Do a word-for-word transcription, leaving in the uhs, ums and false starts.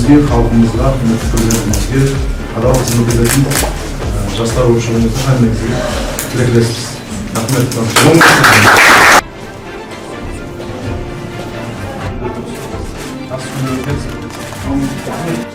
Xalqımızǵa, húrmetli Prezidentimizge adal xızmet etetin, e, jaslar ushırıwıńızdı hámmeńizge tileklespez. Raxmet. Jaqsı kúnler.